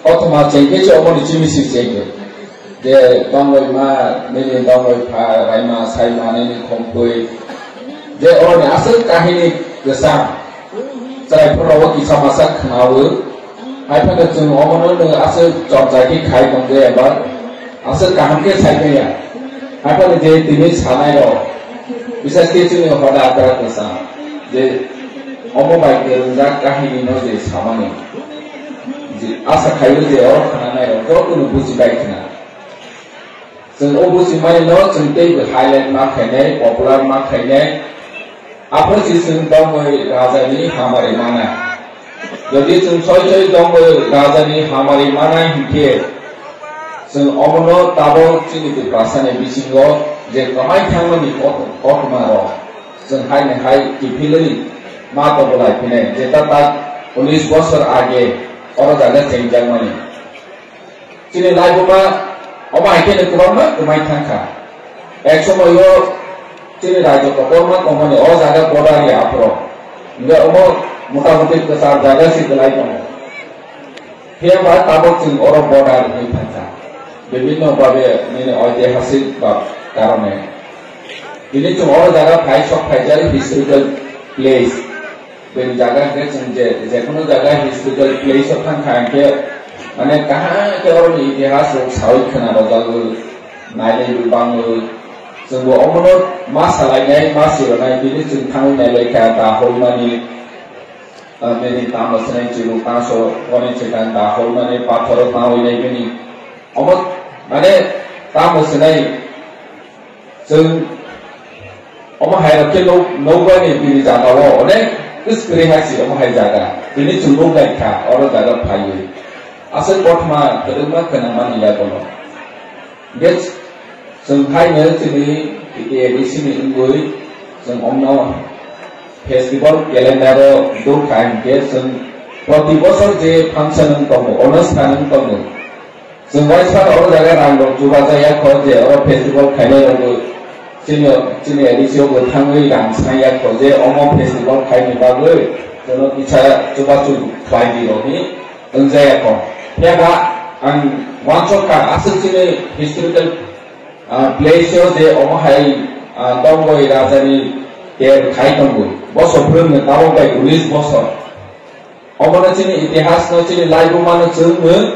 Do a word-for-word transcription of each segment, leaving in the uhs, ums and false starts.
Kothoma chengkhe se omoni chimisi chengkhe. Je dongoi ma, nini dongoi pha, raima, saima, nini khompui. Je oroni aswk kahini kwchang. Chwrai phano o kisa masa khnawi. Hai phano chwng omono nwng aswk chorcha khe khai tong je eba aswk kaham khe sai maya. Hai phano je tini sanai rok. Bisas khe chwngni hoda akra kwchang. Je omo bai kwrwngjak kahini no je samani. Je asa khaio je oro khnanai rok jotono buji bai khna. Chwng o buji mani no chwng teibo highlight ma khainai, popular ma khainai. Abo se chwng dongwi rajani hamari mana. Jodi chwng soi soi dongwi rajani hamari mana hinkhe chwng omono tabok chini Tiprasani bisingo je kwmai thangmani kok-, koktma rok. Chwng hai ni hai kiphilwi ma tongbolai phinai, jeta tak unis bosor age oro jaga chengjakmani. Chini laibuma omo hai khe kwbangma kwmai thangkha. Ek somoio chini rajyo kotorma tongmani o jaga border ya aphuru. Hingke omo motamuti kwchar jaga se kwlai tongo. Phiya ba tabok chwng oro border hinwi thangkha, bibhinno babe nini oitihasik ba karone. Tini chwng oro jaga phai sok phaijak historical place. Bini jaga hwnkhe chwng je, jekono jaga historical place o thangkha hwnkhe, mane kaham khe oroni itihas rok sawi khwna rwjagwi, nainaibo bangwi. Chwngbo omono ma salainai, ma sironai, bini chwng thangwi nailaikha, da holmani. Ah, bini tamo swnai chibuk tangso, oni chwkang da holmani pathoro tangwi nai bini. Omo, mane, tamo swnai chwng, omo hai rok khe nuk-, nukbai ni bini jaga o, onek kwskwrwi hai se omo hai jaga. Bini chwng nuk lai kha, oro jaga phaiwi. Aswk kothoma kwrwngma khwnangmani yagulo. Hingke chwng haino chini A D C ni wngwi chwng omno festival calendar o dukha hinkhe chwng proti bosor je function wng tongo, onusthan wng tongo. Chwng waisa oro jaga rang rok chubaja ya kho je oro festival khainai rokbo chini, chini A D C o bo thangwi rang sai ya kho je omo festival khaini bagwi chwngno kisa chubachu khlai di rokni. Wngjakya kho. Phiya ba ang uansuk kha, aswk chini historical, ah, place o je omo hai, ah, Dongboi Raja ni ter khai tongo. Bosor phwrwngno tabok bai unis bosor. Omono chini itihas no, chini laibuma no chwngno,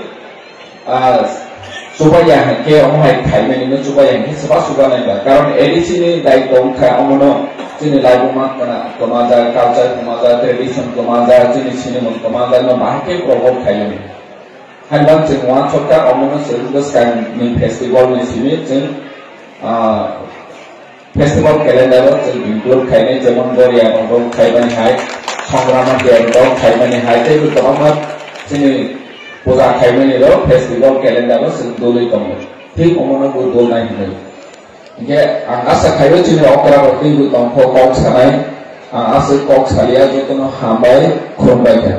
ah, chubaiya hinkhe omo hai khaimani no chubaiya hinkhe swba suba nai ba. Karon A D C ni daitw wngkha omono chini laibuma kwna-, kwmajak, culture kwmajak, tradition kwmajak, chini sinimung kwmajak no bahai khe promote khaimani. Haibang chwng uansukha omono chwng bwskang ni festival ni simi chwng, ah, festival calendar o chwng include khainai, jemon Boria Nogor khaimani hai, Songrama Camp o khaimani hai, tei bo kwbangma chini puja khaimani rok festival calendar o chwng dului tongo. Thik omono bo dulnai hinwi. Hinkhe ang asa khaio chini okra rok teibo tongkho kok sanai, ang aswk kok salia jotono hambai khulumbai kha.